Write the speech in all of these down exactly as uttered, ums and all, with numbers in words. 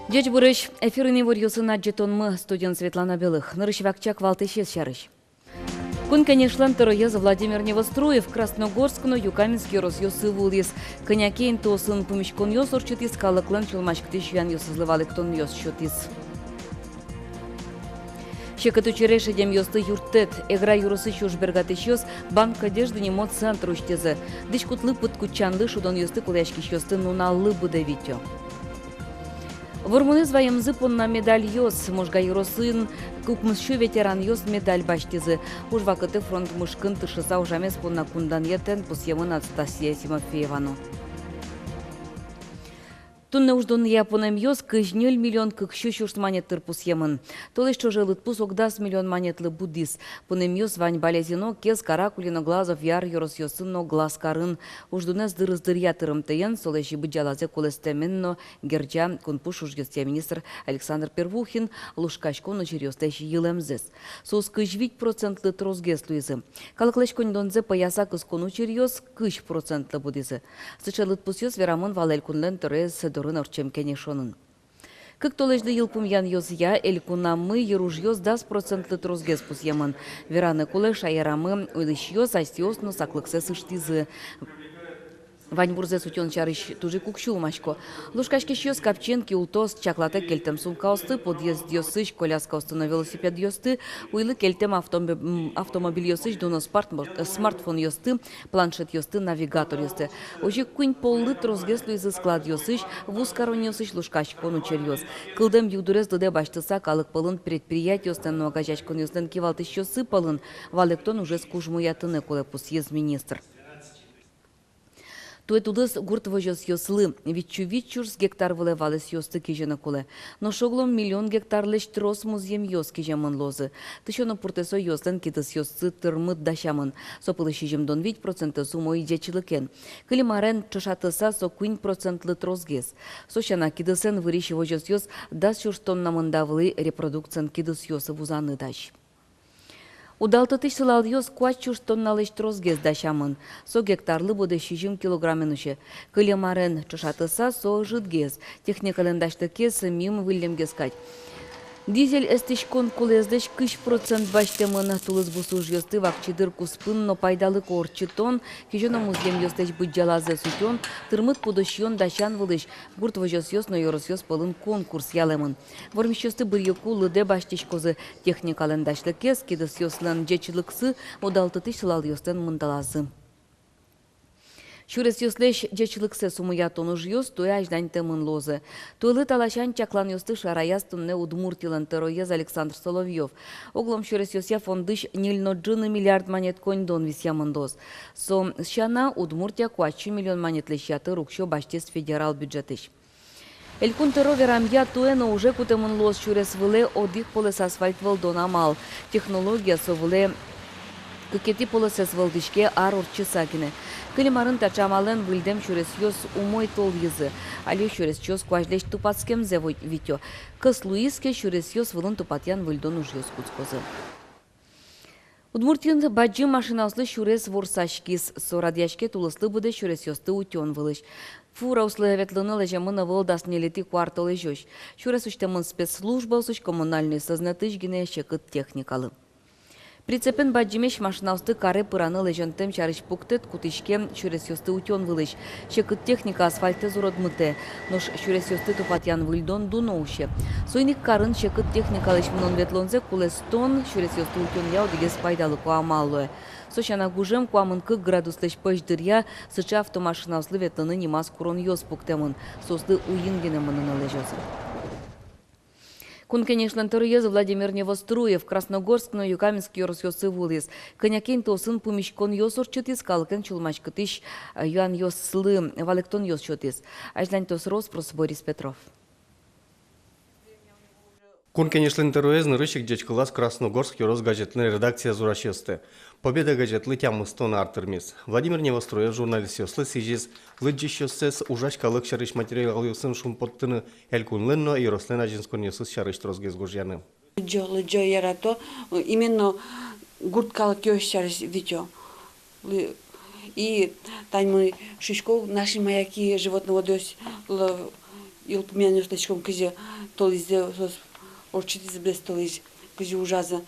Ӟечбуресь! Эфирын иворъёсын адӟытонмы, студиын Светлана Белых. Нырысь вакчияк валтӥсез сярысь. Кун Кенешлэн тӧроез Владимир Невоструев Красногорск но Юкаменск ёросъёсы вуылӥз. Кӧня ке интыосын пумиськонъёс ортчытӥз, калыклэн сюлмаськытӥсь юанъёсызлы валэктонъёс сётӥз. Секыт учыре шедемъёсты юрттэт. Эгра ёросысь ужбергатӥсьёс «Банк одежды» нимо центр усьтӥзы. Дӥськутлы, пыдкутчанлы, шудонъёсты кулэяськисьёсты нуналлы быдэ витё. Вормонэз ваемзы понна медальёс. Можга ёросын укмыс сю ветеранъёс медаль басьтӥзы. Уж вакытэ фронт мышкын тыршыса ужамез понна кун данъетэн пусъемын Анастасия Тимофеева но. Туннэ уждунъя пунэмъёс кызь ньыль миллион кык сю сюрс манет тыр пусъемын. Толэзь ӵоже лыдпус ог дас миллион манетлы будӥз. Пунэмъёс вань Балезино, Кез, Каракулино, Глазов, Яр ёросъёсын но Глазкарын. Уждунэз дырыз дыръя тырымтэен, солэсь быдӟалазэ кулэстэмен но герӟа кунпуш ужъёсъя министр Александр Первухин лушкаськон учыръёслэсь йылэмзэс. Соос кызь вить процентлы тросгес луизы. Калыклэсь коньдонзэ пӧяса кыскон учыръёс кызь процентлы будӥзы. Сыӵе лыдпусъёс верамын вал Элькунлэн тӧроез дорын ортчем кенешонын. Кык толэзьлы йылпумъянъёсъя, элькунамы йыружъёс дас процентлы тросгес пусъемын. Вераны кулэ, шаерамы улӥсьёс асьсэос но саклыксэс ыштӥзы. Ваньбурзэс утён сярысь туж ик уг сюлмасько. Лушкаськисьёс капчиен киултоос, чаклатэк кельтэм сумкаосты, подъездъёсысь коляскаосты но велосипедъёсты, уйлы кельтэм автомоб-, м, автомобильёсысь дуно спарт-, смартфонъёсты, планшетъёсты, навигаторъёсты. Озьы куинь поллы тросгес луизы складъёсысь, вузкаронъёсысь лушкаськон учыръёс. Кылдэм югдурез лыдэ басьтыса, калык пӧлын предприятиослэн но огазеяськонъёслэн кивалтӥсьёссы пӧлын валэктон ужез кужмоятыны кулэ, пусйиз министр. Туэ тулыс гурт возёсъёслы витьсю вить сюрс гектар вылэ валэсъёсты кизьыны кулэ. Нош оглом миллион гектарлэсь трос музъемъёс киземын луозы. Тысё но пуртэсо ёслэн кидысъёссы тырмыт дасямын. Со пӧлы сизьымдон вить процентэз умой ӟечлыкен. Кылем арен ӵошатыса, со куинь процентлы тросгес. Со сяна, кидысэн вырись возёсъёс дас сюрс тонна мында вылӥ репродукциен кидысъёс вузаны дась. Удалтытӥсь сылалъёс куать сюрс тонналэсь тросгес дасямын. Со гектарлы быдэ сизьым килограммен усе. Кылем арен ӵошатыса, со ӧжытгес. Техникалэн дасьлыкез мим выллемгес кадь. Дизель эстӥськон кулэезлэсь кызь процент басьтэмын. Тулыс бусы ужъёсты вакчи дыр куспын но пайдалыко ортчытон, кизё но музъемъёслэсь быдӟалазэс утён, тырмыт пудо сиён дасян вылысь гурт возёсъёс но ёросъёс пӧлын конкурс ялэмын. Вормисьёсты быръёку лыдэ басьтӥськозы. Техникалэн дасьлыкез, кидысъёслэн ӟечлыксы, удалтытӥсь сылалъёслэн мындалазы. Сюресъёслэсь ӟечлыксэс умоятон ужъёс туэ азьланьтэмын луозы. Туэлы та ласянь чакланъёсты шараяз туннэ Удмуртилэн тӧроез Александр Соловьёв. Оглом сюресъёсъя фондысь ньыль но ӝыны миллиард манет коньдон висъямын луоз. Со сяна, Удмуртия куать сю миллион манетлэсь ятыр уксё басьтӥз федерал бюджетысь. Элькун тӧро верамъя, туэ но уже кутэмын луоз сюрес вылэ одӥг полэс асфальт вӧлдон амал. Технология со вылэ кыкетӥ полэсэз вӧлдӥське ар ортчыса гинэ. Кылем арын таӵе амалэн выльдэм сюресъёс умой толйизы. Али сюресчиос куазьлэсь тупатскемзэ витё. Кӧс луиз ке, сюресъёс вылын тупатъян-выльдон ужъёс кутскозы. Удмуртиын бадӟым машинаослы сюрес ворсаськиз. Со радъяське тулыслы быдэ сюресъёсты утён вылысь. Фураослы ветлыны лэземын ӧвӧл дас ньылетӥ куартолэзёзь. Сюрес усьтэмын спецслужбаосысь, коммунальной сӧзнэтысь гинэ секыт техникалы. Прицепен бадӟымесь машинаосты каре пыраны лэзёнтэм сярысь пуктэт кутӥське сюресъёсты утён вылысь. Секыт техника асфальтэз уродмытэ, нош сюресъёсты тупатъян-выльдон дуно усе. Соин ик карын секыт техникалэсь мынон-ветлонзэ кулэстон сюресъёсты утёнъя одӥгез пайдалыко амал луэ. Со сяна, гужем куамын кык градуслэсь пӧсь дыръя сыӵе автомашинаослы ветлыны нимаз куронъёс пуктэмын, соослы уйин гинэ мыныны лэзёзы. Кун Кенешлэн тӧроез Владимир Невоструев Красногорск но Юкаменск ёросъёсы вуылӥз. Кӧня ке интыосын пумиськонъёс ортчытӥз, калыкен сюлмаськытӥсь, э, юанъёслы валэктонъёс сётӥз. Азьланьтоз рос-прос Борис Петров. Кун Кенешлэн тӧроез нырысь ик ӟечкылаз «Красногорск ёрос» газетлэн редакцияз ужасьёсты. «Победа» газетлы тямыстон ар тырмиз. Владимир Невоструев журналистъёслы сӥзиз лыдӟисьёссэс ужась калык сярысь материалъёсын шумпоттыны, элькунлэн но ёрослэн азинсконъёсыз сярысь тросгес гожъяны. Лыдӟо, лыдӟо, ярато, э, именно гурт калыкъёс сярысь витё. Лы-, и тани мон шуисько, «Наши маяки» животноводъёс лы-, Йылпумъянъёс лэсьтӥськом, кызьы толэзьзэ соос ортчытӥзы, быдэс толэзь, кызьы ужазы.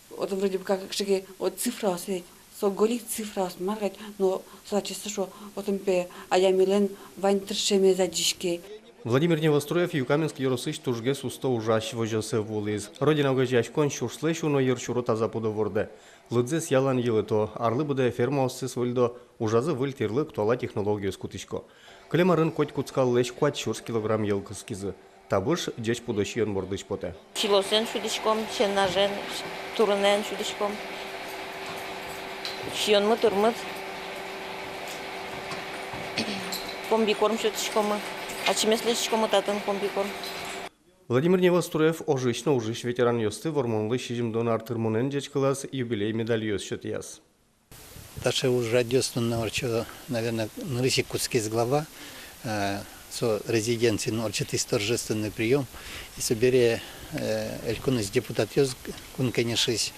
Вот вроде бы как кыӵе ке вот цифраос ведь, со ик цифраос, мар кадь, но со ачиз со шуо, отын пе адямилэн вань тыршемез адӟиське. Владимир Невоструев Юкаменск ёросысь тужгес усто ужась возёсэ вуылӥз. «Родина» огазеяськон сюрслэсь уно йырсюро таза пудо вордэ. Лыдзэс ялан йылыто, арлы быдэ фермаоссэс выльдо, ужазы выль тӥрлык, туала технологиос кутӥсько. Кылем арын котькуд скаллэсь куать сюрс килограмм йӧл кыскизы. Табыш ӟеч пудо сиён бордысь потэ. Силосэн сюдӥськом, сенажен, турынэн сюдӥськом. Сиёнмы тырмыт. Комбикорм сётӥськомы. Ачимес лэсьтӥськомы татын комбикорм. Владимир Невоструев ожысь но ужысь ветеранъёсты Вормонлы сизьымдон ар тырмонэн ӟечкылаз, юбилей медальёс сётъяз. Таӵе ужрадъёс туннэ ортчо, наверно, нырысь ик кутскиз глава, э, со резиденциын ортчытӥз торжественный приём. И собере, э, Элькунысь депутатъёс, Кун Кенешысь,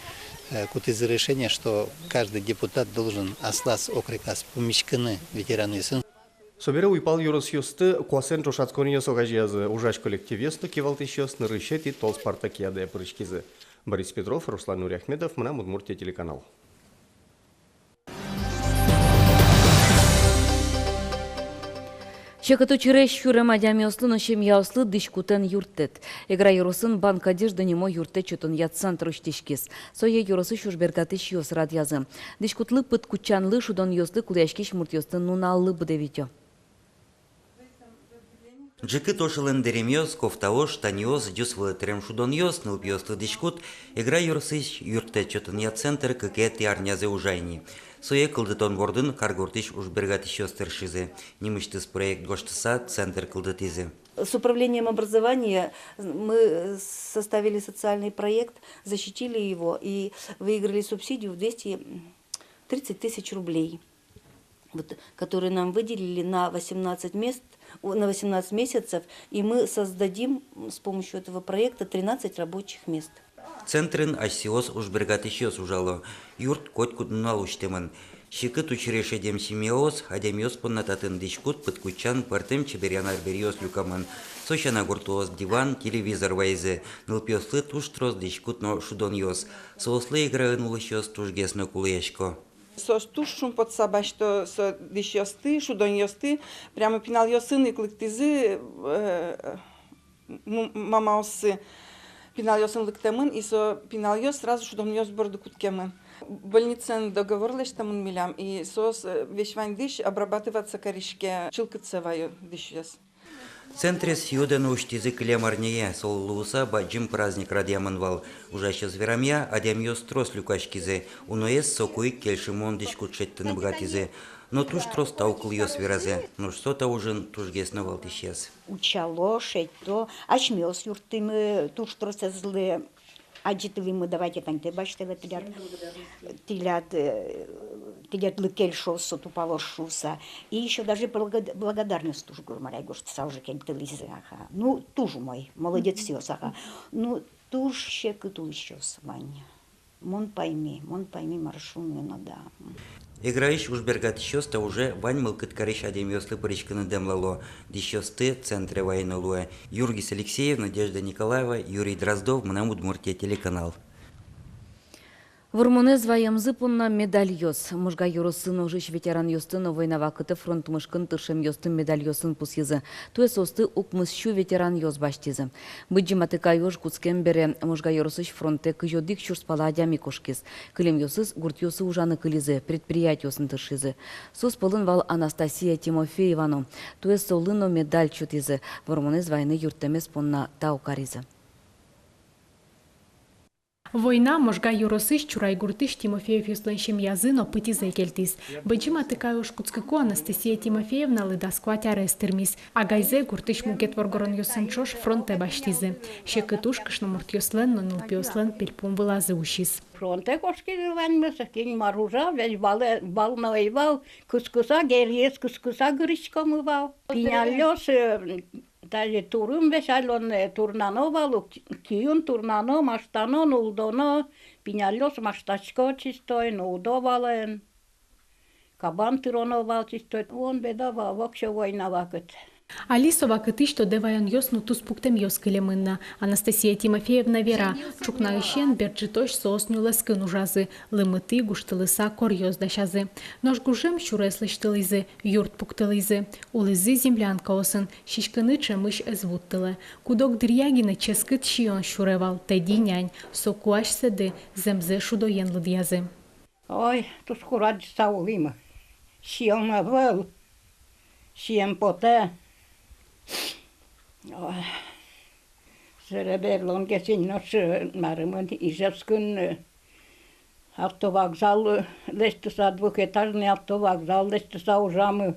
э, кутӥзы решение, что каждый депутат должен аслаз округаз пумиськыны ветеранъёсын. Собере уйпал ёросъёсты куасэн ӵошатсконъёс огазеязы, ужась коллективъёс но кивалтӥсьёс нырысетӥ тол спартакиадае пыриськизы. Борис Петров, Руслан Нуриахметов, «Мынам Удмуртие» телеканал. Секыт учырысь сюрем адямиослы но семьяослы дӥськутэн юрттэт. Эгра ёросын «Банк одежды» нимо юрттэт сётонъя центр усьтӥськиз. Сое ёросысь ужбергатӥсьёс радъязы. Дӥськутлы, пыдкутчанлы, шудонъёслы кулэяськись муртъёсты нуналлы быдэ витё. Ӝикыт ошылэн дэремъёс, кофтаос, штаниос, ӟус вылэ тырем шудонъёс, нылпиослы дӥськут. Эгра ёросысь юрттэт сётонъя центр кыкетӥ арнязэ ужа ини. Сое кылдытон бордын каргуртысь ужбергатӥсьёс тыршизы. Нимысьтыз проект гожтыса, центр кылдытӥзы. С управлением образования мы составили социальный проект, защитили его и выиграли субсидию в двести тридцать тысяч рублей, вот, которые нам выделили на восемнадцать мест, у, на восемнадцать месяцев, и мы создадим с помощью этого проекта тринадцать рабочих мест. Центрын асьсэос ужбергатӥсьёс ужало. Юрт котькуд нунал усьтэмын. Секыт учыре шедем семьяос, адямиос понна татын дӥськут, пыдкутчан, пӧртэм чеберъян арбериос люкамын. Со сяна гуртоос диван, телевизор вайизы. Нылпиослы туж трос дӥськут но шудонъёс. Соослы Эграын улӥсьёс тужгес но кулэясько. Соос туж шумпотыса басьто со дӥсьёсты, шудонъёсты. Прямо пиналъёсын ик лыктӥзы, э, ну, мамаоссы пиналъёсын лыктэмын, и со пиналъёс сразу шудонъёс борды кутскемын. Больницаен договор лэсьтэмын милям, и соос, э, весь вань дӥсь обрабатываться кариське, чылкытсэ вайо дӥсьёс. Центрез юдэ но усьтӥзы кылем арняе, солы луыса бадӟым праздник радъямын вал. Ужасьёс верамъя, адямиос трос люкаськизы, уноез соку ик кельшымон дӥськут шедьтыны быгатӥзы. Но туж трос тау кылъёс веразы, нош со та ужын тужгес но валтӥсез. Утчало, шедьто, асьмеос юрттӥмы туж тросэзлы. Адӟытылӥмы, давайте тани тӥ басьтэ ве тӥляд, тӥляд, э, тӥледлы кельшоз со, тупалоз шуыса. И ещё даже благо-, благодарность туж гурмарай гожтыса уже кельтылӥзы, ага. Ну, туж умой, молодецъёс, ага. Ну, туж секыт улӥсьёс вань. Мон пайми, мон пайми, мар шуыны но, да. Эграысь ужбергатӥсьёс та уже вань мылкыд карись адямиослы пыриськыны дэмлало, дӥсьёсты центре вайыны луэ. Юргис Алексеев, Надежда Николаева, Юрий Дроздов, «Мынам Удмуртие» телеканал. Вормонэз ваемзы понна медальёс. Можга ёросын ожысь ветеранъёсты но война вакытэ фронт мышкын тыршемъёсты медальёсын пусйизы. Туэ соосты укмыс сю ветеранъёс басьтӥзы. Быдӟым Атыкай ож кутскем бере Можга ёросысь фронтэ кызь одӥг сюрс пала адями кошкиз. Кылемъёсыз гуртъёсы ужаны кылизы, предприятиосын тыршизы. Соос пӧлын вал Анастасия Тимофеева но. Туэ солы но медаль сётӥзы, Вормонэз вайыны юрттэмез понна тау каризы. Война Можга ёросысь Чурай гуртысь Тимофеевъёслэн семьязы но пытьызэ кельтӥз. Быдӟым Атыкай ож кутскыку Анастасия Тимофеевналы дас куать арес тырмиз. Агайзэ гуртысь мукет воргоронъёсын ӵош фронтэ басьтӥзы. Секыт уж кышномуртъёслэн но нылпиослэн пельпум вылазы усиз. Фронтэ кошкизы ваньмыз, кин мар ужа, весь вал, вал но ӧй вал, кыскыса, геръез кыскыса гырыськомы вал. Пиналъёс, э, даже турын весь алёнэ, турнано вал ук, киын турнано, маштано, нулдоно, пиналъёс маштасько чистой, нулдо вал эн. Кабан тыроно вал чистой. Вон беда вал, воксё война вакыт. Али со вакытысь тодэ ваёнъёс но туспуктэмъёс кылемын на. Анастасия Тимофеевна вера, ӵукнаысен бер ӝытозь соос нюлэскын ужазы, лымытӥ гуштылыса коръёс дасязы. Нош гужем сюрес лэсьтылӥзы, юрт пуктылӥзы. Улӥзы землянкаосын, сиськыны ӵемысь ӧз вуттылэ. Куд-ог дыръя гинэ ческыт сиён сюре вал, тӧдьы нянь, соку асьсэды зэмзэ шудоен лыдъязы. Ой, туж курадӟыса улӥмы. Сиён ӧвӧл, сием потэ. Ой. Сэре берлогес ини нош, э, марымын, Ижевскын, э, автовокзал, э, лэсьтыса, двухэтажный автовокзал лэсьтыса ужамы.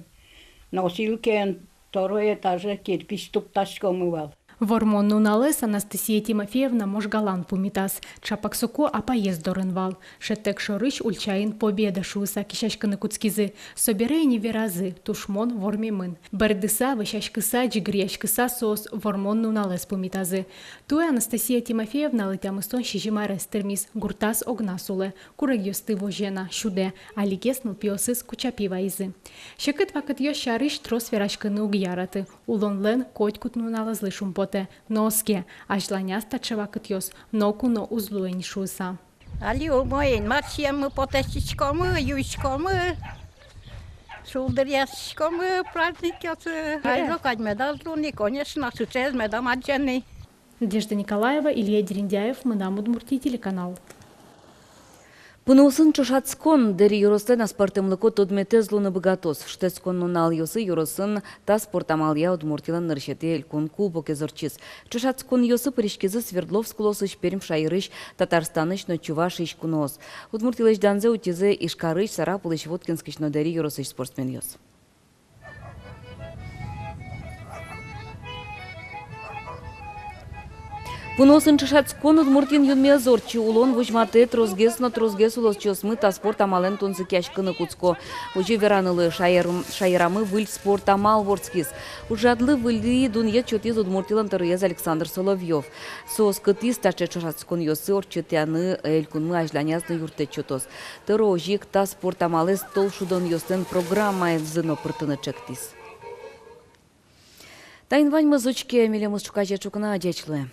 Носилкаен второй этаже кирпич тубтӥськомы вал. Вормон нуналэз Анастасия Тимофеевна Можгалан пумитаз. Ӵапак соку апаез дорын вал. Шӧдтэк шорысь ульчаын Победа шуыса кесяськыны кутскизы. Собере ини веразы, тушмон вормемын. Бӧрдыса, вӧсяськыса, ӟыгыръяськыса соос Вормон нуналэз пумитазы. Туэ Анастасия Тимофеевналы тямыстон сизьым арес тырмиз, гуртаз огназ улэ. Курегъёсты возе на, сюдэ, алигес нылпиосыз кучапи вайизы. Секыт вакытъёс сярысь трос вераськыны уг яраты. Улонлэн котькуд нуналэзлы шумпотэ, но оске, азьланяз таӵе вакытъёс ноку но уз луэ ни шуыса. Али умой ини, мар сиеммы потэ, сиськомы, юиськомы, шулдыръяськомы праздникъёсы. Али кадь медаз луы ни, конечно, сыӵеез медам адӟе ни. Надежда Николаева, Илья Дерендяев, «Мынам Удмуртие» телеканал. Пуныосын ӵошатскон. Дэри ёрослэн аспӧртэмлыко тодметэз луыны быгатоз. Шутэтскон нуналъёсы ёросын та спорт амалъя Удмуртилэн нырысетӥ элькун кубокез ортчиз. Ӵошатсконъёсы пыриськизы Свердловск улосысь, Пермь шаерысь, Татарстанысь но Чувашиысь куноос. Удмуртилэсь данзэ утизы Ижкарысь, Сарапулысь, Воткинскысь но Дэри ёросысь спортсменъёс. Пуныосын ӵошатскон Удмуртиын юнме ӧз ортчы. Улон возьматэ: тросгес но тросгес улосчиосмы та спорт амалэн тунсыкъяськыны кутско. Озьы вераны луэ, шаер-, шаерамы выль спорт амал вордскиз. Ужрадлы выль дунъет сётӥз Удмуртилэн тӧроез Александр Соловьёв. Со оскытӥз: таӵе ӵошатсконъёсты ортчытъяны элькунмы азьланяз но юрттэт сётоз. Тӧро озьы ик та спорт амалэз толшудонъёслэн программаязы но пыртыны чектӥз. Таин ваньмыз. Учке милемыз ӵуказе ӵукна. Ӟеч луэ.